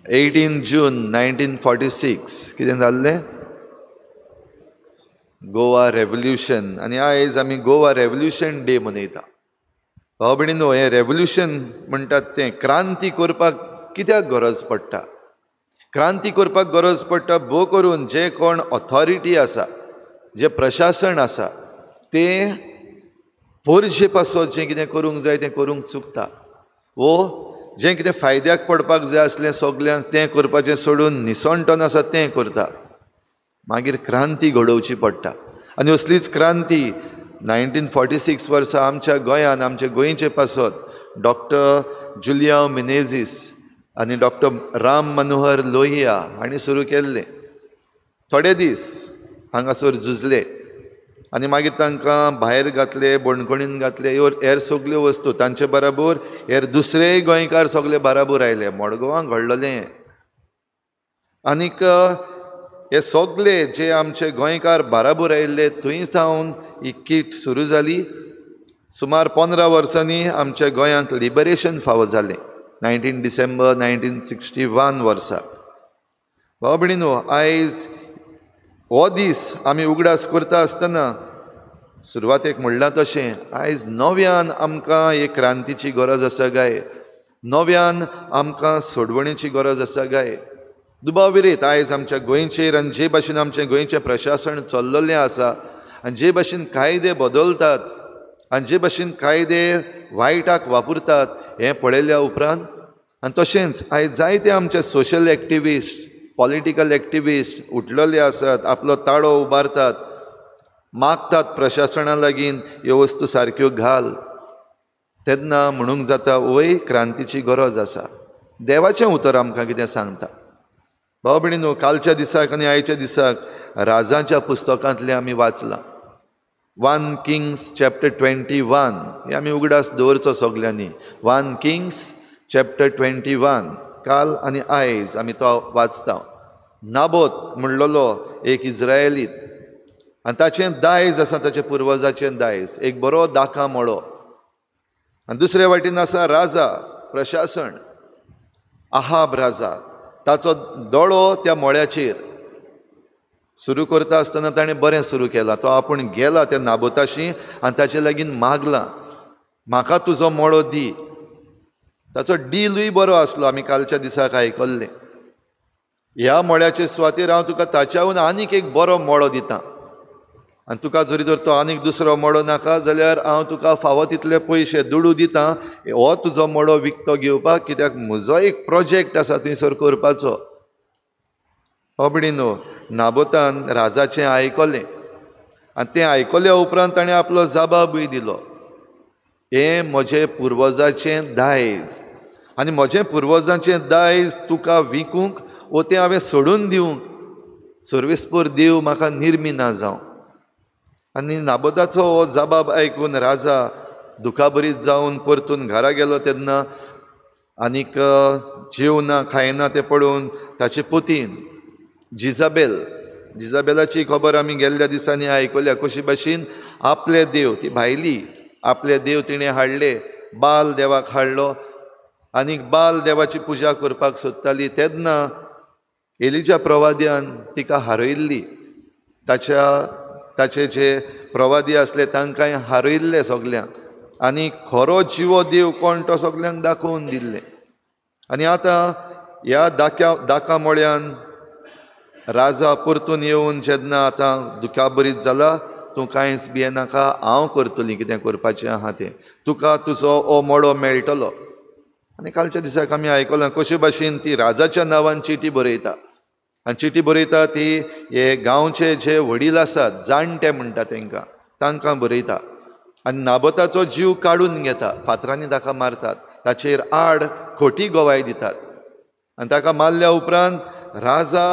18 जून 1946 कितें जाल्लें? गोवा रेवोल्युशन. आनी आयज आमी गोवा रेवोल्युशन डे मनयता. भाव भयणीनो, हें रेवोल्युशन म्हणटात तें क्रांती करपाक कित्याक गरज पडटा? क्रांती करपाक गरज पडटा भोव करून जे कोण ऑथॉरिटी आसा, जें प्रशासन आसा, तें पोरशे पासत जें कितें करूंक जाय तें करूंक चुकता वो जें कितें फायद्याक पडपाक जाय आसलें सगल्यांक तें करपाचें सोडून निसणटन आसा तें करता. मागीर क्रांती घडोवची पडटा. आनी असलीच क्रांती 1946 वर्सा आमच्या गोंयान, आमच्या गोंयचे पासत डॉक्टर जुलियांव मिनेझीस आनी डॉक्टर राम मनोहर लोहिया हांणी सुरू केल्लें. थोडे दीस हांगासर झुजले आनी मागीर तांकां भायर घातले, बणखणीन घातले. ह्यो हेर सगल्यो वस्तू तांचे बराबर हेर दुसरेय गोंयकार सगले बराबर आयले. मडगांवां घडलेलें. आनीक हे सगले जे आमचे गोंयकार बाराबर आयिल्ले थंय सावन ही कीट सुरू जाली. सुमार 15 वर्सांनी आमच्या गोंयांक लिबरेशन फावो जालें 19 डिसेंबर 1961 वर्सा. भाव भयणीनो, आयज हो दीस आमी उगडास करता आसतना सुरवातेक म्हणलां तशें आयज नव्यान आमकां एक क्रांतीची गरज आसा गाय, नव्यान आमकां सोडवणेची गरज आसा गाय. दुबाव विरयत आयज आमच्या गोंयचेर आनी जे भाशेन आमचें गोंयचें प्रशासन चल्ललें आसा आनी जे भाशेन कायदे बदलतात आनी जे भाशेन कायदे वायटाक वापरतात हें पळयल्या उपरांत, आनी तशेंच आयज जायते आमचे सोशल एक्टिविस्ट, पॉलिटिकल एक्टिविस्ट उठलेले आसात, आपलो ताळो उबारतात, मागतात प्रशासना लागीं ह्यो वस्तू सारक्यो घाल. तेन्ना म्हणूंक जाता वय क्रांतीची गरज आसा. देवाचें उतर आमकां कितें सांगता? भाव भयणीनो, कालच्या दिसाक आनी आयच्या दिसाक राजाच्या पुस्तकांतलें आमी वाचलां. 1 Kings chapter 21 हे आमी उगडास दवरचो सगल्यांनी. 1 Kings chapter 21 काल आनी आयज आमी तो वाचता. नाबोत म्हणलेलो एक इज्रायलीत आनी ताचें दायज आसा, ताचें पुर्वजाचें दायज, एक बरो दाका मळो. आनी दुसरे वाटेन आसा राजा, प्रशासन, आहाब राजा. ताचो दोळो त्या मळ्याचेर. सुरू करता आसतना ताणें बरें सुरू केलां. तो आपूण गेला त्या नाबोताशी आनी ताचे लागीं मागलां, म्हाका तुजो मळो दी. ताचो डिलूय बरो आसलो, आमी कालच्या दिसाक आयकल्लें. ह्या मळ्याचे सुवातेर हांव तुका ताच्याहून आनीक एक बरो मळो दितां आनी तुका जरी तर तो आनीक दुसरो मळो नाका जाल्यार हांव तुका फावो तितले पयशे दुडू दितां, हो तुजो मळो विकतो घेवपाक, कित्याक म्हजो एक प्रोजेक्ट आसा थंयसर करपाचो. बाबडीनो, नाबोतान राजाचें आयकलें आनी तें आयकल्या उपरांत ताणें आपलो जबाबूय दिलो, हें म्हजें पुर्वजाचें दायज आनी म्हजें पुर्वजांचें दायज तुका विकूंक वो तें हांवें सोडून दिवंक सर्वेस्पर देव म्हाका निर्मिना जावं. आनी नाबोताचो हो जबाब आयकून राजा दुखाभरीत जावन परतून घरा गेलो. तेन्ना आनीक जेवना खायना तें पळोवन ताचे पोतीन जिजाबेल, जिजाबेलाची खबर आमी गेल्ल्या दिसांनी आयकल्या, कशी भाशेन आपले देव, ती भायली, आपले देव तिणें हाडले, बाल देवाक हाडलो आनीक बाल देवाची पुजा करपाक सोदताली. तेन्ना एलिजा प्रवाद्यान तिका हारयल्ली, ताचे जे प्रवादी आसले तांकांय हारयल्ले सगल्यांक आनी खरो जिवो देव कोण तो सगल्यांक दाखोवन दिल्ले. आनी आतां ह्या दाका मळ्यान राजा परतून येवन जेन्ना आतां दुखाभरीत जाला, तूं कांयच भियेनाका, हांव करतली कितें करपाचें आहा तें, तुका तुजो हो मळो मेळटलो. आनी कालच्या दिसाक आमी आयकलां कशे भाशेन ती राजाच्या नांवान चिटी बरयता आनी चिटी बरयता ती हे गांवचे जे वडील आसात, जाणटे म्हणटा तांकां, तांकां बरयता आनी नाबोताचो जीव काडून घेता, फातरांनी ताका मारतात, ताचेर आड खोटी गवाय दितात आनी ताका मारल्या उपरांत राजा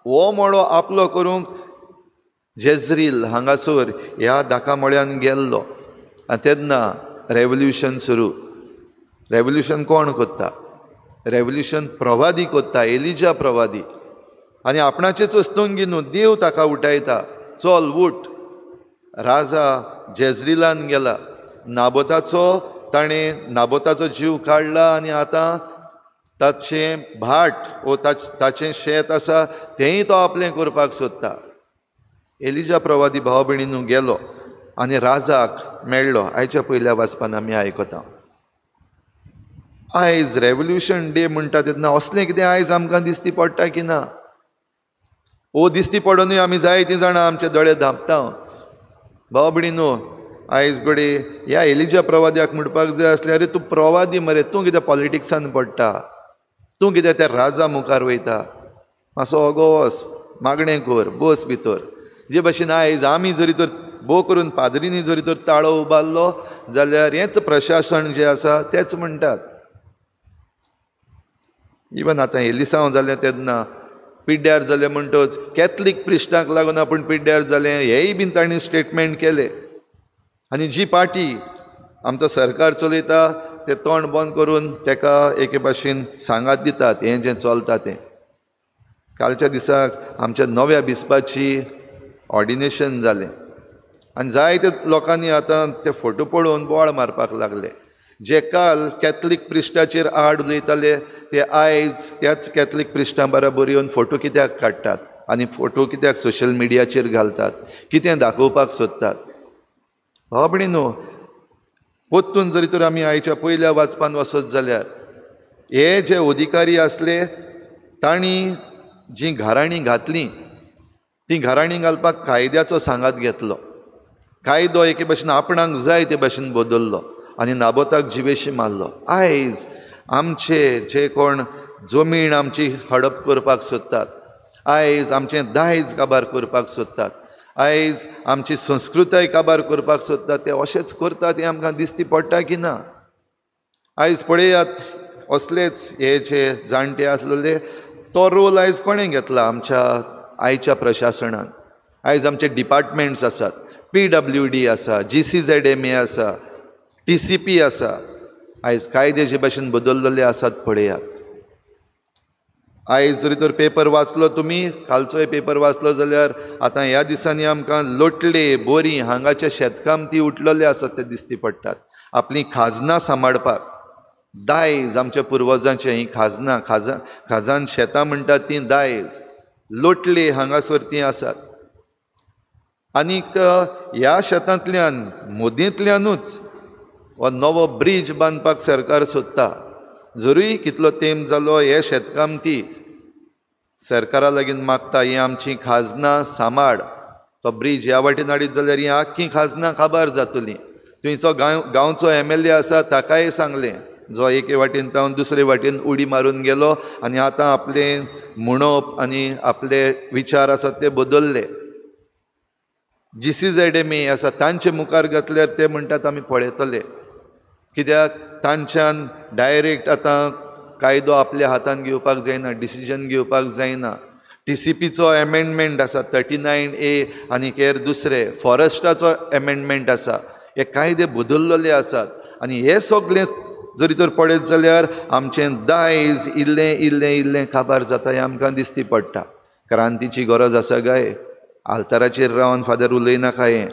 हो मळो आपलो करूंक जेज्रील हांगासर ह्या दाका मळ्यान गेल्लो. आनी तेन्ना रेवोल्युशन सुरू. रेवोल्युशन कोण करता? रेवोल्युशन प्रवादी करता, एलिजा प्रवादी. आनी आपणाचेच वस्तूंक न्हू देव ताका उठायता, चल उठ. राजा जेज्रिलान गेला, नाबोताचो ताणें नाबोताचो जीव काडला आनी आतां ताचें भाट वो ताचें शेत आसा तेंय तो आपलें करपाक सोदता. एलिजा प्रवादी भाव भयणीनू गेलो आनी राजाक मेळ्ळो. आयच्या पयल्या वाचपान आमी आयकता. आयज रेवोल्युशन डे म्हणटा तेन्ना असलें कितें आयज आमकां दिसती पडटा की ना? ओ दिसती पडोनूय आमी जायतीं जाणां आमचे दोळे धांपता. भाव भयणीनू, आयज घडये ह्या एलिजा प्रवाद्याक म्हणपाक जाय आसलें, अरे तूं प्रवादी मरे, तूं कितें पॉलिटिक्सान पडटा, तूं कितें त्या राजा मुखार वयता, मातसो ओगो वच, मागणें कर, बस भितर. जे भशेन आयज आमी जरी तर भोव करून पाद्रींनी जरी तर ताळो उबारलो जाल्यार हेंच प्रशासन जें आसा तेंच म्हणटात. इवन आतां एलिसांव जालें तेन्ना पिड्ड्यार जालें म्हणटच कॅथलीक प्रिस्टाक लागून आपूण पिड्ड्यार जालें हेंय बीन तांणी स्टेटमेंट केलें. आनी जी पार्टी आमचो सरकार चलयता ते तोंड बंद करून तेका एके भाशेन सांगात दितात हें जें चलता तें. कालच्या दिसाक आमच्या नव्या बिस्पाची ऑर्डिनेशन जालें आनी जायते लोकांनी आतां ते फोटो पळोवन बोवाळ मारपाक लागले. जे काल कॅथलीक प्रिस्टाचेर आड उलयताले ते आयज त्याच कॅथलीक प्रिस्टां बराबर येवन फोटो कित्याक काडटात आनी फोटो कित्याक सोशल मिडियाचेर घालतात, कितें दाखोवपाक सोदतात? भाव भयणीनू, परतून जरी तर आमी आयच्या पयल्या वाचपान वचत जाल्यार हे जे अधिकारी आसले तांणी जीं घराणीं घातलीं तीं घराणीं घालपाक कायद्याचो सांगात घेतलो. कायदो एके भाशेन आपणाक जाय ते भाशेन बदल्लो आनी नाबोताक जिवेशी मारलो. आयज आमचे जे कोण जमीन आमची हडप करपाक सोदतात, आयज आमचें दायज काबार करपाक सोदतात, आयज आमची संस्कृताय काबार करपाक सोदतात, ते अशेंच करतात हें आमकां दिसती पडटा की ना? आयज पळयात असलेच हे जे जाणटे आसलेले तो रोल आयज कोणें घेतला आमच्या आयच्या प्रशासनान. आयज आमचे डिपार्टमेंट्स आसात, PWD आसा, GCZMA आसा, TCP आसा. आयज कायदे जे भाशेन बदललेले आसात पळयात. आयज जरी तर पेपर वाचलो तुमी, कालचोय पेपर वाचलो जाल्यार आतां ह्या दिसांनी आमकां लोटले बोरी हांगाचे शेतकामती उठलेले आसात ते दिसती पडटात. आपलीं खाजनां सांबाळपाक दायज आमच्या पुर्वजांचें हीं खाजनां, खाजान शेतां म्हणटात तीं दायज, लोटले हांगासर तीं आसात. आनीक ह्या शेतांतल्यान मोदींतल्यानूच हो नवो ब्रीज बांदपाक सरकार सोदता. जरूय कितलो तेंप जालो हे शेतकामती सरकारा लागीं मागता ही आमची खाजनां सांबाळ, तो ब्रीज ह्या वाटेन हाडीत जाल्यार ही आख्खी खाजनां काबार जातली. थंयचो गांवचो MLA आसा ताकाय सांगलें, जो एके वाटेन तावन दुसरे वाटेन उडी मारून गेलो आनी आतां आपलें म्हणप आनी आपले विचार आसात ते बदल्ले. GCZMA आसा तांचे मुखार घातल्यार ते म्हणटात आमी पळयतले, कित्याक तांच्यान डायरेक्ट आतां कायदो आपल्या हातान घेवपाक जायना, डिसिजन घेवपाक जायना. TCPचो एमेंडमेंट आसा 39A आनी हेर दुसरे फॉरेस्टाचो एमेंडमेंट आसा. हे कायदे बदल्लेले आसात आनी हे सगळे जरी तर पळयत जाल्यार आमचें दायज इल्लें इल्लें इल्लें काबार जाता हें आमकां दिसती पडटा. क्रांतीची गरज आसा काय? आल्ताराचेर रावन फादर उलयनाका हें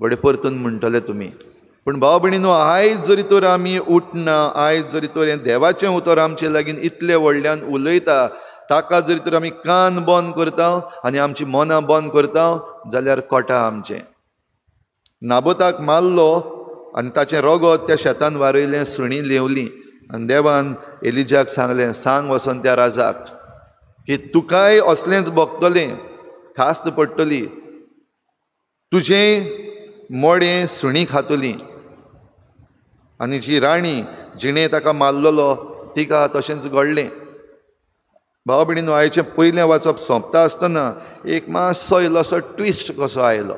घडये परतून म्हणटले तुमी. पूण भाव भयणीनू, आयज जरी तर आमी उठना, आयज जरी तर हें देवाचें उतर आमचे लागीं इतले व्हडल्यान उलयता ताका जरी तर आमी कान बंद करता आनी आमची मनां बंद करता जाल्यार कोटा आमचें. नाबोताक मारलो आनी ताचें रगत त्या शेतान वारयलें, सुणीं लेवलीं आनी देवान एलिजाक सांगलें, सांग वचोन त्या राजाक की तुकाय असलेंच भोगतलें, खास्त पडटली, तुजें मडें सुणीं खातलीं. आनी जी राणी जिणें ताका मारलेलो तिका तशेंच घडलें. भाव भयणीनो, आयचें पयलें वाचप सोंपता आसतना एक मातसो इल्लोसो ट्विस्ट कसो आयलो.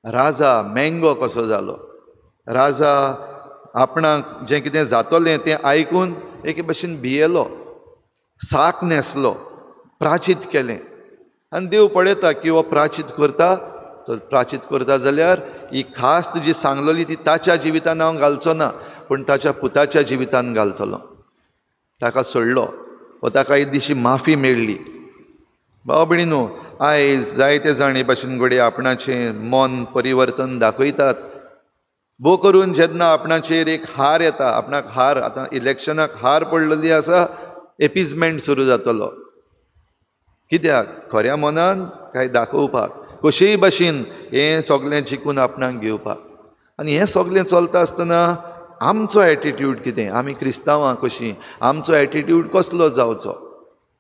राजा मेंगो कसो जालो. राजा आपणाक जें कितें जातलें तें आयकून एके भशेन भियेलो, साक न्हेसलो, प्राचीत केलें. आनी देव पळयता की हो प्राचीत करता, तर प्राचीत करता जाल्यार ही खास्त जी सांगलेली ती ताच्या जिवितान हांव घालचो ना, पूण ताच्या पुताच्या जिवितान घालतलो. ताका सोडलो व ताका एक दिशी माफी मेळ्ळी. भाव भयणीनो, आयज जायते जाण हे भाशेन घडये आपणाचें मन परिवर्तन दाखयतात, भोव करून जेन्ना आपणाचेर एक हार येता, आपणाक हार, आतां इलेक्शनाक हार पडलेली आसा, एपिजमेंट सुरू जातलो. कित्याक? खऱ्या मनान काय दाखोवपाक, कशेय भाशेन हें सगळें जिखून आपणाक घेवपाक. आनी हें सगळें चलता आसतना आमचो एटिट्यूड कितें, आमी क्रिस्तांवां कशीं, आमचो एटिट्यूड कसलो जावचो,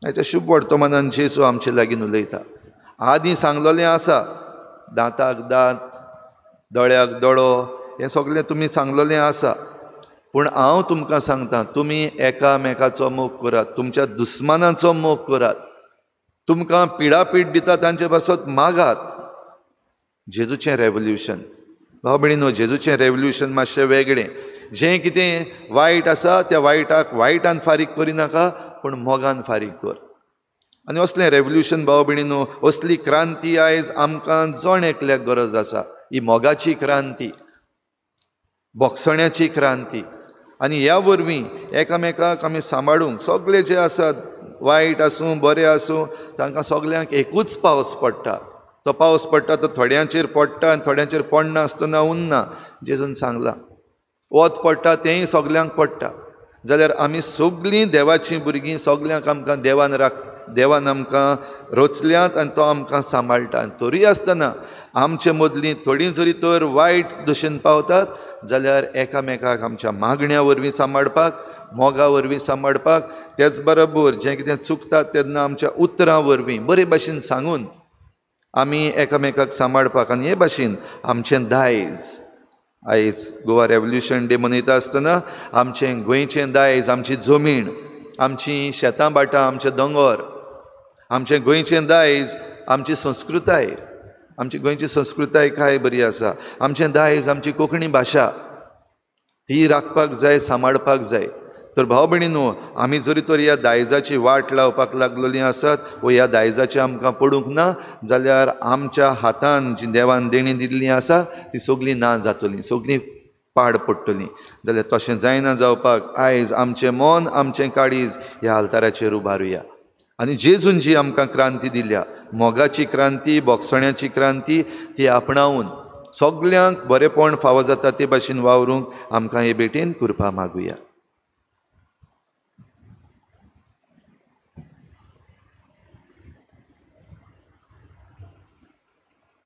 हाच्या शुभ वर्तमानान जेजू आमचे लागीं उलयता. आदीं सांगलेलें आसा, दांताक दांत, दोळ्याक दोळो, हें सगळें तुमी सांगलेलें आसा, पूण हांव तुमकां सांगता, तुमी एकामेकाचो मोग करात, तुमच्या दुस्मानाचो मोग करात, तुमकां पिडापीड दिता तांचे पासत मागात. जेजूचें रेवोल्युशन भाव भयणीनो, जेजूचें रेवोल्युशन मातशें वेगळें. जें कितें वायट आसा त्या वायटाक वायटान फारीक करिनाका, पूण मोगान फारीक कर. आनी असलें रेवोल्युशन भाव भयणीनो, असली क्रांती आयज आमकां जण एकल्याक गरज आसा. ही मोगाची क्रांती, बोगसण्याची क्रांती. आनी ह्या वरवीं एकामेकाक आमी सांबाळूंक, सगळे जे आसात वायट आसूं बरें आसूं, तांकां सगल्यांक एकूच पावस पडटा. तो पावस पडटा तो थोड्यांचेर पडटा आनी थोड्यांचेर पडना आसतना उरना. जेजून सांगलां, वत पडटा तेंय सगल्यांक पडटा. जाल्यार आमी सगळीं देवाचीं भुरगीं, सगल्यांक आमकां देवान राख, देवान आमकां रचल्यात आनी तो आमकां सांबाळटा. आनी तरी आसतना आमचे मदलीं थोडीं जरी तर वायट दशेन पावतात जाल्यार एकामेकाक आमच्या मागण्या वरवीं सांबाळपाक, मोगा वरवीं सांबाळपाक, तेच बरोबर जें कितें चुकतात तेन्ना आमच्या उतरां वरवीं बरे भाशेन सांगून आमी एकामेकाक सांबाळपाक. आनी हे भाशेन आमचें दायज, आयज गोवा रेवोल्युशन डे मनयता आसतना आमचें गोंयचें दायज, आमची जमीन, आमची शेतां भाटां, आमचे दोंगर, आमचें गोंयचें दायज, आमची संस्कृताय, आमची गोंयची संस्कृताय काय बरी आसा, आमचें दायज, आमची कोंकणी भाशा, ती राखपाक जाय, सांबाळपाक जाय. तर भाव भयणीनो, आमी जरी तर ह्या दायजाची वाट लावपाक लागलेली आसत वा ह्या दायजाची आमकां पडूंक ना जाल्यार आमच्या हातान जी देवान देणी दिल्ली आसा ती सगळीं ना जातली, सगळीं पाड पडटली. जाल्यार तशें जायना जावपाक आयज आमचें मन, आमचें काळीज ह्या आल्ताराचेर उबारुया. आनी जेजून जी आमकां क्रांती दिल्या, मोगाची क्रांती, बोगसण्याची क्रांती, ती आपणावन सगल्यांक बरेंपण फावो जाता ते भाशेन वावरूंक आमकां हे भेटेन कृपा मागुया.